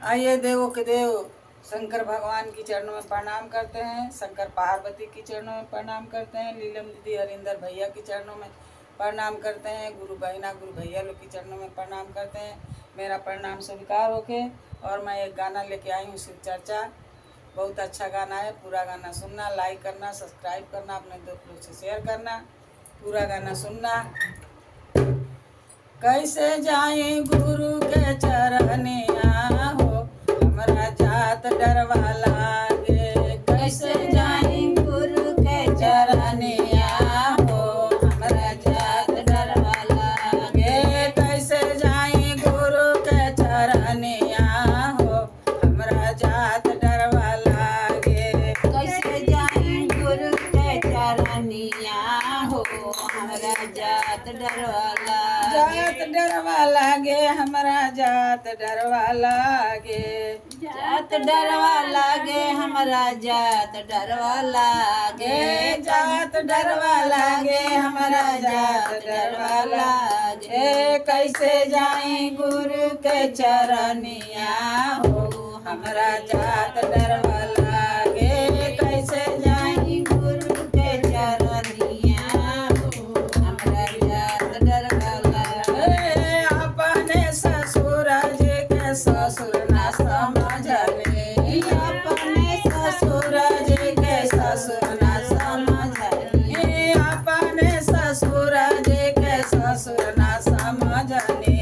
आइए देवों के देव शंकर भगवान की चरणों में प्रणाम करते हैं, शंकर पार्वती की चरणों में प्रणाम करते हैं, लीलम दीदी हरिंदर भैया के चरणों में प्रणाम करते हैं, गुरु बहना गुरु भैया लोग के चरणों में प्रणाम करते हैं। मेरा प्रणाम स्वीकार होके और मैं एक गाना लेके आई हूँ, शिव चर्चा। बहुत अच्छा गाना है, पूरा गाना सुनना, लाइक करना, सब्सक्राइब करना, अपने दोस्त लोग से शेयर करना, पूरा गाना सुनना। कैसे जाए गुरु के चरनिया हो, हमरा जात डरवा लागे। कैसे जाए गुरु के चरनिया हो, हमरा जात डरवा लागे। गे। कैसे जाए गुरु के चरनिया हो, हमरा जात डरवा लागे। कैसे जाई गुरु के चरनिया हो, हमरा जात डरवा लागे। जात डरवा लागे, हमरा जात डरवा लागे। जात डरवा लागे, हमरा जात डरवा लागे। गे जात डरवा लागे, हमरा जात डरवा लागे। कैसे जाई गुरु के चरनिया हो, हमरा जात डरवा लागे। कैसे जाई गुरु के चरनिया हो, हमरा जात डरवा लागे। ए, अपने ससुर जी के ससुर ना समझले, अपने ससुर ससुर जी के ससुर ना समझनी, समझले, अपने ससुर जी के ससुर ना समझने,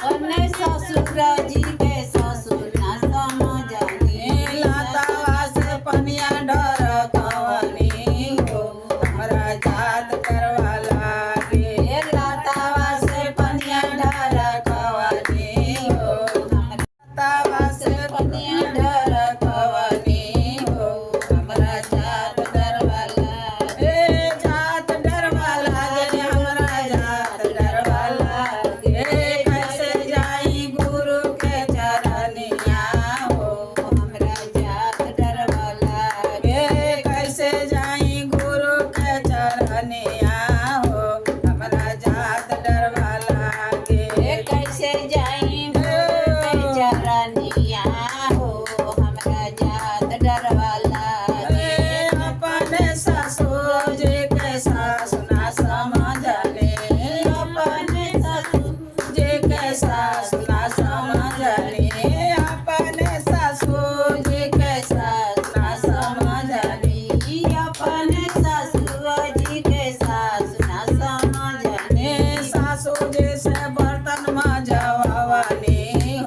अपने ससुर जी के ससुर ना समझनी। लतावा से पनिया डर कवनी हो, हमरा जात करवा लागे। लतावा से पनिया डर कवनी हो, लतावा से पनिया डर कवनी हो, हमरा जात डरवा लागे। ए जात डरवा लागे, हमरा जात डरवा लागे। कैसे जाई गुरु के चरनिया हो, हमरा जात डरवा लागे। गे। कैसे जाई गुरु के चरनिया हो, हमरा जात डरवा लागे। कैसे जाई गुरु के चरनिया हो, हमरा जात डरवा लागे। ए, अपने ससुर जी के सासु ना समझले, अपने ससुर जी के सासु ना समझले, अपने ससुर जी के सासु ना समझले, अपने ससुर जी के सासु ना समझनी। ने सासु जी से बर्तन मजवानी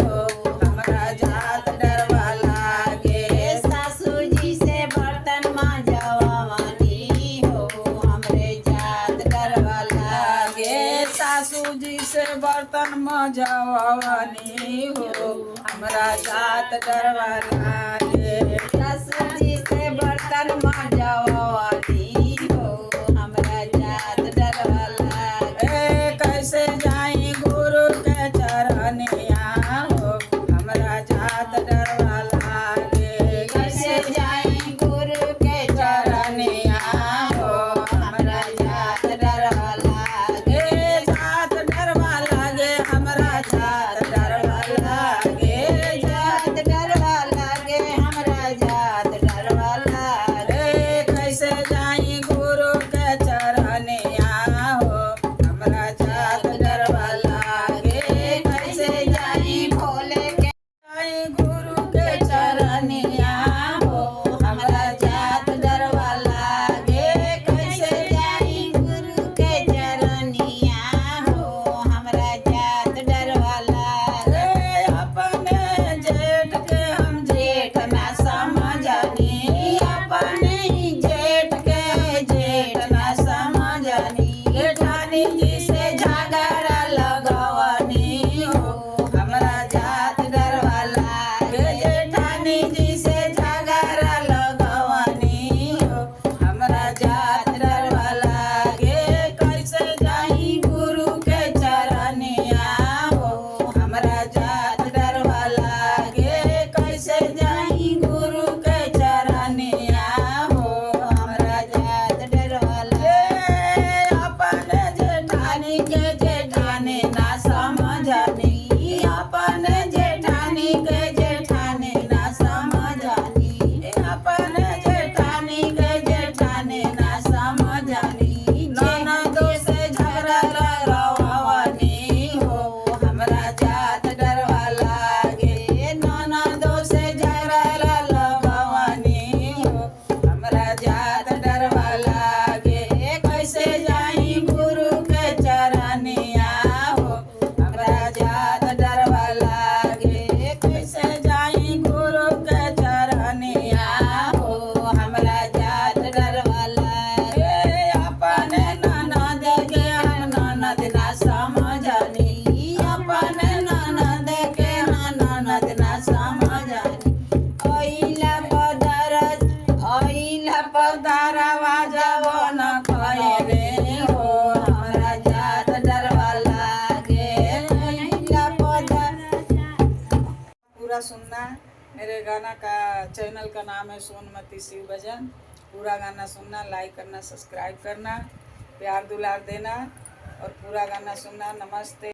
हो, हमरा जात डरवा लागे। सासू जी से बर्तन मांजवानी हो, हमरे जात डरवा लागे। लागे। सासू जी से बर्तन मजवानी हो, हमरा जात डरवा लागे। सासू जी से बर्तन मांजवानी हो, हमरा जात डरवा लागे। ए कैसे जाई गुरु के चरनिया हो, हमरा जात डरवा लागे। कैसे जाई गुरु के चरनिया हो, हमरा जात डरवा लागे। ए जात डरवा लागे, हमरा जात डरवा लागे। जात डरवा लागे, हमरा पदारवा जवन खैले हो हमरा जात डरवा लागे। अइला पदार पूरा सुनना। मेरे गाना का चैनल का नाम है सोनमती शिव भजन। पूरा गाना सुनना, लाइक करना, सब्सक्राइब करना, प्यार दुलार देना और पूरा गाना सुनना। नमस्ते।